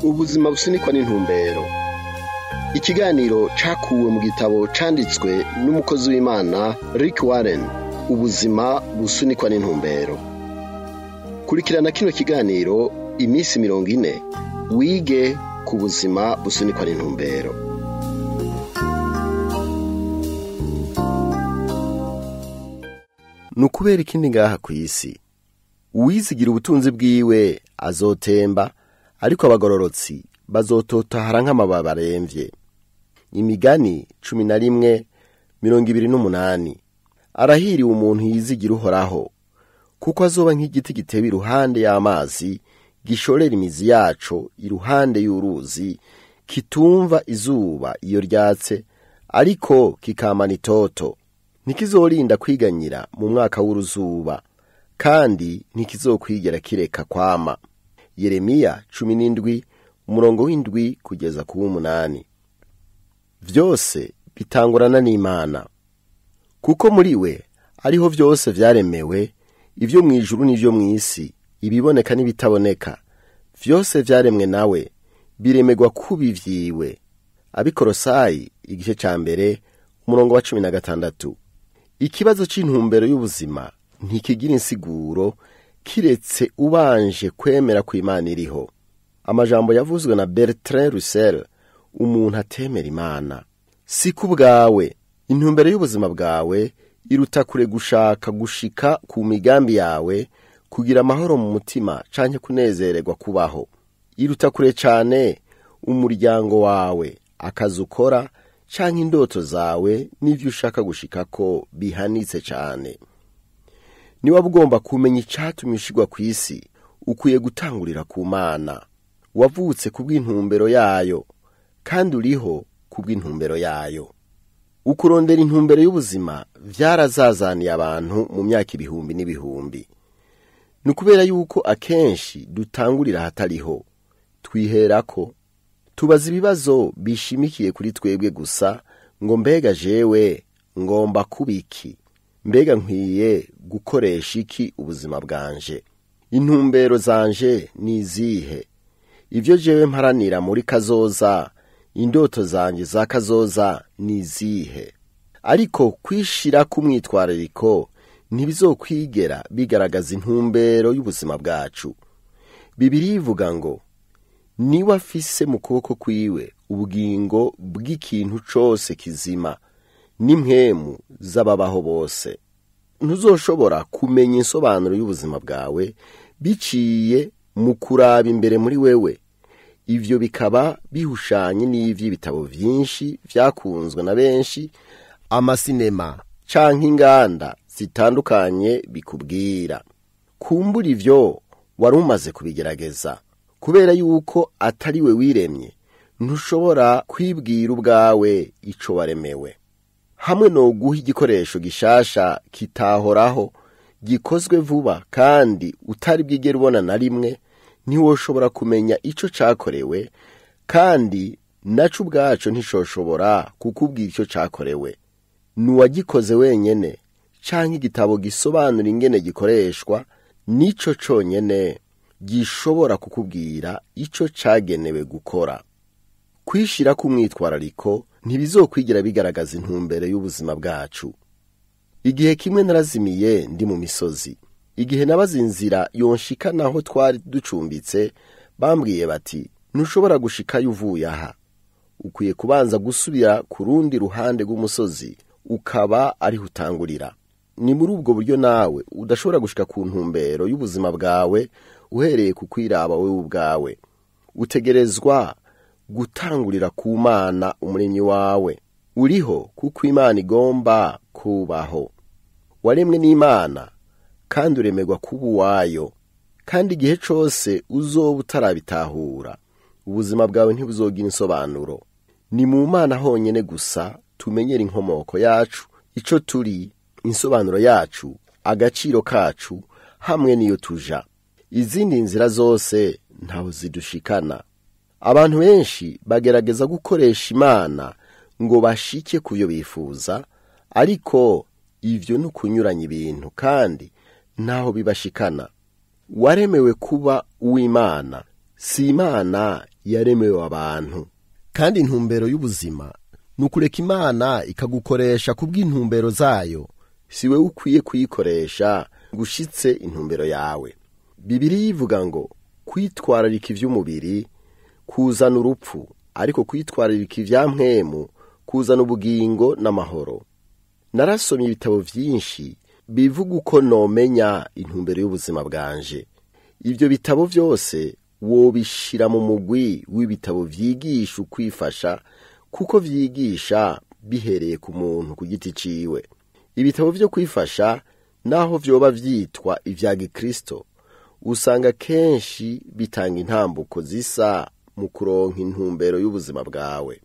Ubuzima busunikwa n'intumbero. Ikiganiro cakuwe mu gitabo canditswe n'umukozi w'Imana Rick Warren, Ubuzima busunikwa n'intumbero. Kurikirana kino kiganiro iminsi 40 wige ku buzima busunikwa n'intumbero. Nukubera ikindi ngaha kw'isi, uwizigira ubutunzi bwiwe azotemba, ariko abagororotsi bazototahara nk'amababi aremvye. Imigani 11:28. Arahiriwe umuntu yizigira Uhoraho, kuko azoba nk'igiti gitewe iruhande y'amazi, gishorera imizi yaco iruhande y'uruzi, kitumva izuba iyo ryatse, ariko kikamana itoto. Ntikizorinda kwiganyira mu mwaka w'uruzuba, kandi ntikizokwigera kireka kwama. Yeremiya 17 umurongo w'indwi kugeza ku w'umunani. Vyose bitangurana n'Imana, kuko muri we ariho vyose vyaremewe, ivyo mw'ijuru n'ivyo mw'isi, ibiboneka n'ibitaboneka, vyose vyaremwe nawe, biremegwa kubi vyiwe. Abikorosayi igice ca 1 umurongo wa 16. Ikibazo c'intumbero y'ubuzima ntikigira insiguro kiretse ubanje kwemera ko Imana iriho. Amajambo yavuzwe na Bertrand Russell, umuntu atemera Imana. Si ku bwawe, intumbero y'ubuzima bwawe iruta kure gushaka gushika ku migambi yawe, kugira amahoro mu mutima canke kunezererwa kubaho. Iruta kure cane umuryango wawe, akazi ukora canke indoto zawe n'ivyo ushaka gushikako bihanitse cane. Niba ugomba kumenya icatumye ushigwa kw'isi, ukwiye gutangurira ku Mana. Wavutse kubw'intumbero yayo, kandi uriho kubw'intumbero yayo. Ukurondera intumbero y'ubuzima vyarazazaniye abantu mu myaka ibihumbi n'ibihumbi. Ni ukubera yuko akenshi dutangurira ahatariho, twiherako, tubaza ibibazo bishimikiye kuri twebwe gusa, ngo mbega jewe ngomba kuba iki? Mbega nkwiye gukoresha iki ubuzima bwanje? Intumbero zanje ni izihe? Ivyo jewe mparanira muri kazoza, indoto zanje za kazoza ni izihe? Ariko kwishira kumwitwarariko ntibizokwigera bigaragaza intumbero y'ubuzima bwacu. Bibiliya ivuga ngo niwe afise mu kuboko kwiwe ubugingo bw'ikintu cose kizima, n'impwemu z'ababaho bose. Ntuzoshobora kumenya insobanuro y'ubuzima bwawe biciye mu kuraba imbere muri wewe. Ivyo bikaba bihushanye n'ivy'ibitabo vyinshi vyakunzwe na benshi, amasinema canke inganda zitandukanye bikubwira. Kumbura ivyo wari umaze kubigerageza. Kubera yuko atari we wiremye, ntushobora kwibwira ubwawe ico waremewe. Hamwe no guha igikoresho gishasha kitahoraho, gikozwe vuba kandi utari bwigere ubona na rimwe, ntiwoshobora kumenya ico cakorewe, kandi naco ubwaco ntishoshobora kukubwira ico cakorewe. Nuwagikoze wenyene canke igitabo gisobanura ingene gikoreshwa, nico conyene gishobora kukubwira ico cagenewe gukora. Kwishira kumwitwarariko ntibizokwigira bigaragaza intumbero y'ubuzima bwacu. Igihe kimwe narazimiye ndi mu misozi. Igihe nabaza inzira yonshika naho twari ducumbitse, bambwiye bati ntushobora gushikayo uvuye aha, ukwiye kubanza gusubira ku rundi ruhande rw'umusozi ukaba ariho utangurira. Ni muri ubwo buryo nawe udashobora gushika ku ntumbero y'ubuzima bwawe uhereye ku kwiraba wewe ubwawe. Utegerezwa gutangurira ku Mana umuremyi wawe. Uriho kuko Imana igomba kubaho. Waremwe n'Imana kandi uremerwa kuba uwayo, kandi igihe cose uzoba utarabitahura, ubuzima bwawe ntibuzogira insobanuro. Ni mu Mana honyene gusa tumenyera inkomoko yacu, ico turi, insobanuro yacu, agaciro kacu, hamwe niyo tuja. Izindi nzira zose ntaho zidushikana. Abantu benshi bagerageza gukoresha Imana ngo bashike kuyo bifuza, ariko ivyo nukunyuranya ibintu kandi ntaho bibashikana. Waremewe kuba uw'Imana, si Imana yaremewe abantu. Kandi intumbero y'ubuzima ni ukureka Imana ikagukoresha kubw'intumbero zayo, si wewe ukwiye kuyikoresha gushitse intumbero yawe. Bibiliya ivuga ngo kwitwararika ivy'umubiri kuzana urupfu, ariko kwitwararika ivya mpwemu kuzana ubugingo n'amahoro. Narasomye ibitabo vyinshi bivuga uko nomenya intumbero y'ubuzima bwanje. Ivyo bitabo vyose wobishira mu mugwi w'ibitabo vyigisha ukwifasha, kuko vyigisha bihereye ku muntu ku giti ciwe. Ibitabo vyo kwifasha naho vyoba vyitwa ivya Gikristo, usanga kenshi bitanga intambuko zisa mu kuronka intumbero y'ubuzima bwawe.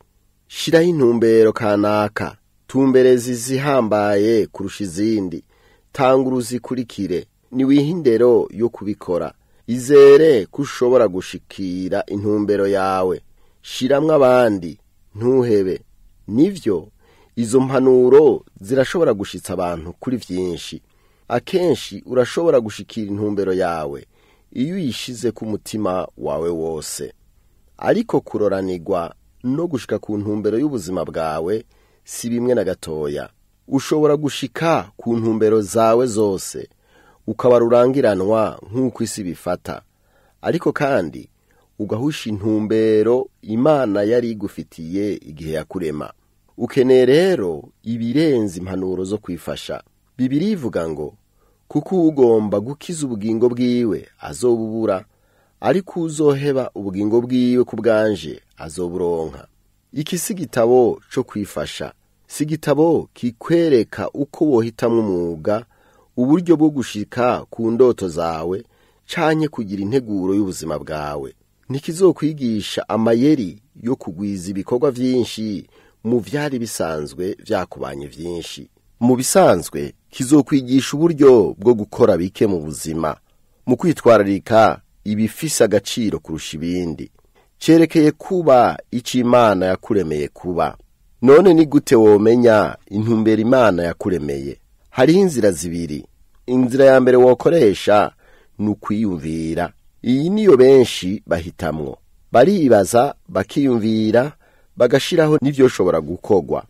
Shiraho intumbero kanaka, tumbereza izihambaye kurusha izindi, tanga uruzikurikire, niwihe indero yo kubikora. Izere ko ushobora gushikira intumbero yawe, shiramwo abandi, ntuhebe. Nivyo, izo mpanuro zirashobora gushitsa abantu kuri vyinshi. Akenshi urashobora gushikira intumbero yawe iyo uyishize ku mutima wawe wose. Ariko kuroranirwa no gushika ku ntumbero y'ubuzima bwawe si bimwe na gatoya. Ushobora gushika ku ntumbero zawe zose, ukaba rurangiranwa nk'uko isi bifata, ariko kandi ugahusha intumbero Imana yari igufitiye igihe yakurema. Ukeneye rero ibirenze impanuro zo kwifasha. Bibiliya ivuga ngo kuko ugomba gukiza ubugingo bwiwe azobubura, ariko uzoheba ubugingo bwiwe ku bwanje azoburonka. Iki si igitabo co kwifasha, si igitabo kikwereka uko wohitamwo umwuga, uburyo bwo gushika ku ndoto zawe, canke kugira integuro y'ubuzima bwawe. Ntikizokwigisha amayeri yo kugwiza ibikorwa vyinshi mu vyari bisanzwe vyakubanye vyinshi. Mu bisanzwe kizokwigisha uburyo bwo gukora bike mu buzima, mu kwitwararika ibifise agaciro kurusha ibindi. Cerekeye kuba ico Imana yakuremeye kuba. None ni gute womenya intumbero Imana yakuremeye? Hariho inzira zibiri. Inzira ya mbere wokoresha ni ukwiyumvira. Iyi niyo benshi bahitamwo. Baribaza, bakiyumvira, bagashiraho n'ivyoshobora gukorwa.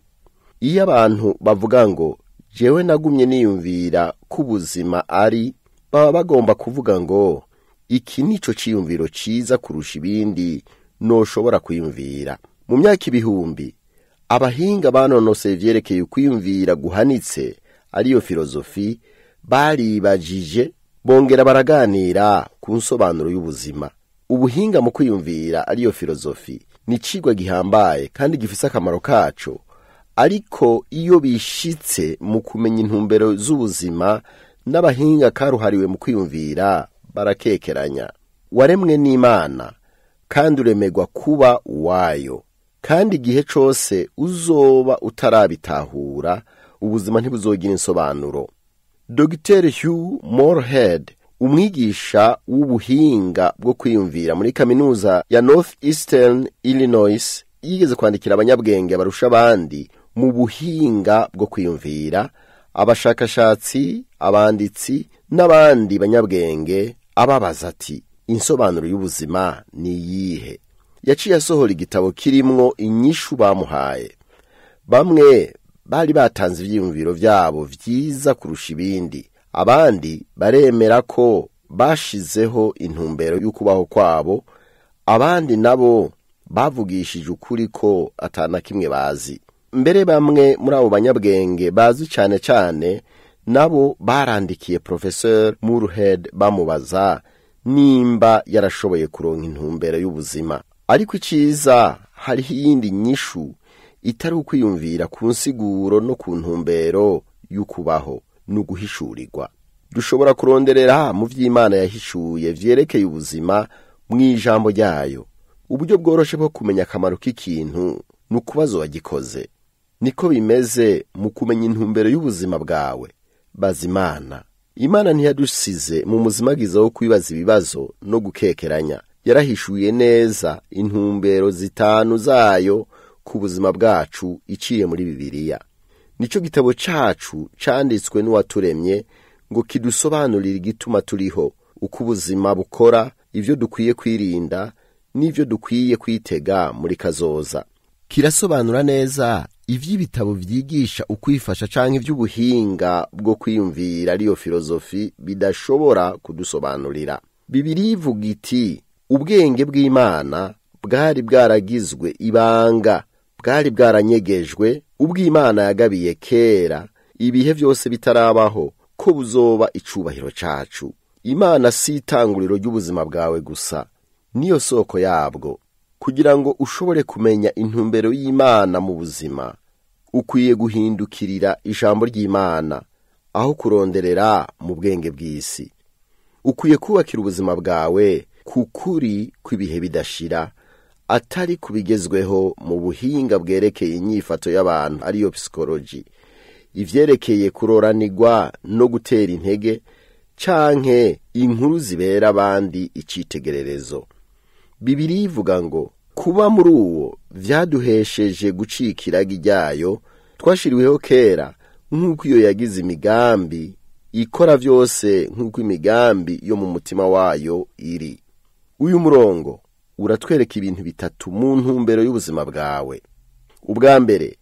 Iyo abantu bavuga ngo jewe nagumye niyumvira ko ubuzima ari, baba bagomba kuvuga ngo iki nico ciyumviro ciza kurusha ibindi noshobora kwiyumvira. Mu myaka ibihumbi, abahinga banonoseye ivyerekeye ukwiyumvira guhanitse, ariyo filozofi, baribajije bongera baraganira ku nsobanuro y'ubuzima. Ubuhinga mu kwiyumvira ariyo filozofi ni icigwa gihambaye kandi gifise akamaro kaco, ariko iyo bishitse mu kumenya intumbero z'ubuzima, n'abahinga karuhariwe mu kwiyumvira barakekeranya. Waremwe n'Imana kandi uremegwa kuba uwayo, kandi igihe cose uzoba utarabitahura, ubuzima ntibuzogira insobanuro. Dr. Hugh Moorhead, umwigisha w'ubuhinga bwo kwiyumvira muri kaminuza ya Northeastern Illinois, yigeze kwandikira abanyabwenge barusha abandi mu buhinga bwo kwiyumvira, abashakashatsi, abanditsi n'abandi banyabwenge, ababaza ati insobanuro y'ubuzima ni iyihe? Yaciye asohora igitabo kirimwo inyishu bamuhaye. Bamwe bari batanze ivyiyumviro vyabo vyiza kurusha ibindi, abandi baremera ko bashizeho intumbero y'ukubaho kwabo, abandi nabo bavugishije ukuri ko atana kimwe bazi. Mbere bamwe muri abo banyabwenge bazi cane cane nabo barandikiye Professor Moorhead bamubaza nimba yarashoboye kuronka intumbero y'ubuzima. Ariko iciza, hariho iyindi nyishu itari ukwiyumvira ku nsiguro no ku ntumbero y'ukubaho, ni uguhishurirwa. Dushobora kuronderera mu vy'Imana yahishuye vyerekeye ubuzima mw'ijambo ryayo. Uburyo bworoshe bwo kumenya akamaro k'ikintu ni ukubaza uwagikoze. Niko bimeze mu kumenya intumbero y'ubuzima bwawe. Baza Imana. Imana ntiyadusize mu muzimagiza wo kwibaza ibibazo no gukekeranya. Yarahishuye neza intumbero zitanu zayo ku buzima bwacu iciye muri Bibiliya. Nico gitabo cacu canditswe n'uwaturemye ngo kidusobanurire igituma turiho, uko ubuzima bukora, ivyo dukwiye kwirinda n'ivyo dukwiye kwitega muri kazoza. Kirasobanura neza ivy'ibitabo vyigisha ukwifasha canke ivy'ubuhinga bwo kwiyumvira ariyo filozofi bidashobora kudusobanurira. Bibiliya ivuga iti ubwenge bw'Imana bwari bwaragizwe ibanga, bwari bwaranyegejwe, ubw'Imana yagabiye kera ibihe vyose bitarabaho, ko buzoba icubahiro cacu. Imana si itanguriro ry'ubuzima bwawe gusa, niyo soko yabwo. Kugira ngo ushobore kumenya intumbero y'Imana mu buzima, ukwiye guhindukirira ijambo ry'Imana aho kuronderera mu bwenge bw'isi. Ukwiye kubakira ubuzima bwawe ku kuri kw'ibihe bidashira, atari kubigezweho mu buhinga bwerekeye inyifato y'abantu ariyo psychology, ivyerekeye kuroranirwa no gutera intege, canke inkuru zibera abandi icitegererezo. Bibiliya ivuga ngo kuba muri uwo vyaduhesheje gucika iragi ryayo twashiriweho kera, nk'uko iyo yagize imigambi ikora vyose nk'uko imigambi yo mu mutima wayo iri. Uyu murongo uratwereka ibintu bitatu mu ntumbero y'ubuzima bwawe. Ubwa mbere,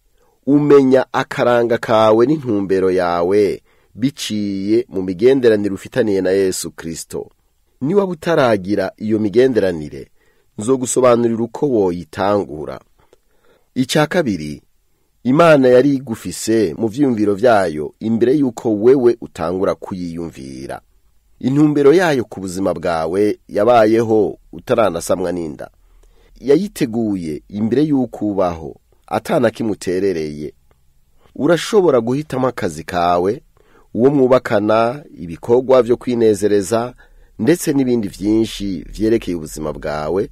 umenya akaranga kawe n'intumbero yawe biciye mu migenderanire ufitaniye na Yesu Kristo. Niba utaragira iyo migenderanire, nzogusobanurira uko woyitangura. Icya kabiri, Imana yari igufise mu vyiyumviro vyayo imbere yuko wewe utangura kuyiyumvira. Intumbero yayo ku buzima bwawe yabayeho utaranasamwa n'inda. Yayiteguye imbere yuko ubaho, atana kimuterereye. Urashobora guhitamo akazi kawe, uwo mwubakana, ibikorwa vyo kwinezereza, ndetse n'ibindi vyinshi vyerekeye ubuzima bwawe,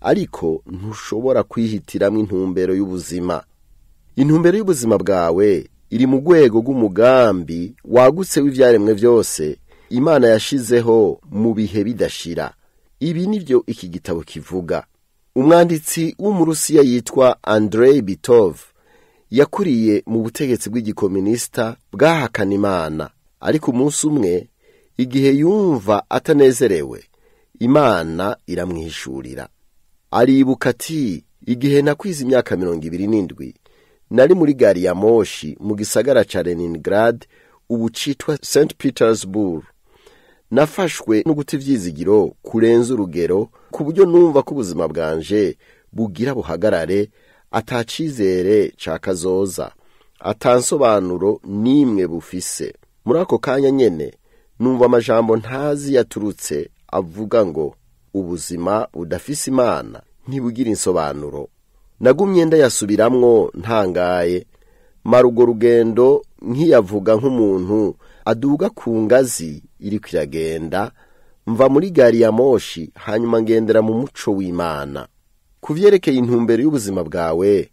ariko ntushobora kwihitiramwo intumbero y'ubuzima. Intumbero y'ubuzima bwawe iri mu rwego rw'umugambi wagutse w'ivyaremwe vyose Imana yashizeho mu bihe bidashira. Ibi nivyo iki gitabo kivuga. Umwanditsi w'Umurusiya yitwa Andrei Bitov yakuriye mu butegetsi bw'igikominisita bwahakana Imana, ariko umunsi umwe igihe yumva atanezerewe, Imana iramwihishurira. Aribuka ati igihe nakwiza imyaka 27 nari muri gari ya moshi mu gisagara ca Leningrad, ubu citwa St Petersburg. Nafashwe no guta ivyizigiro kurenza urugero, ku buryo numva ko ubuzima bwanje bugira buhagarare, atacizere ca kazoza, atansobanuro nimwe bufise. Muri ako kanya nyene numva amajambo ntazi yaturutse avuga ngo ubuzima budafise Imana ntibugira insobanuro. Nagumye ndayasubiramwo ntangaye, mara urwo rugendo nkiyavuga nk'umuntu aduga ku ngazi iriko iragenda, mva muri gari ya moshi hanyuma ngendera mu muco w'Imana. Ku vyerekeye intumbero y'ubuzima bwawe,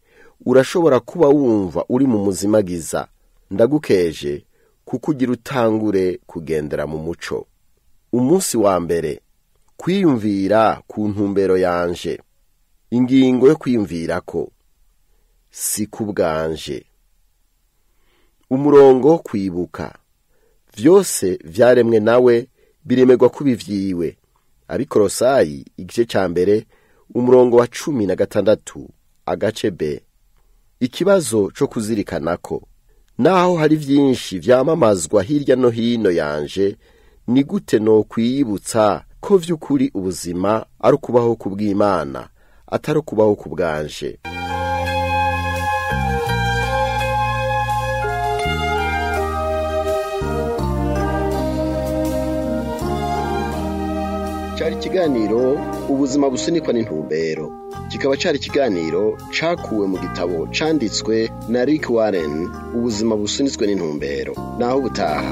urashobora kuba wumva uri mu muzimagiza. Ndagukeje kuko ugira utangure kugendera mu muco. Umunsi wa mbere, kwiyumvira ku ntumbero yanje. Ingingo yo kwiyumvirako si kubwanje. Umurongo kwibuka vyose vyaremwe nawe biremerwa kuba ivyiwe. Abikorosayi igice ca mbere umurongo wa 16 agace B. Ikibazo co kuzirikanako naho hari vyinshi vyamamazwa hirya no hino yanje, ni gute no kwiyibutsa ko vy'ukuri ubuzima ari ukubaho kubw'Imana atari ukubaho kubwanje. Cari ikiganiro ubuzima busunikwa n'intumbero, kikaba cari ikiganiro cakuwe mu gitabo canditswe na Rick Warren, ubuzima busunitswe n'intumbero. Naho ubutaha.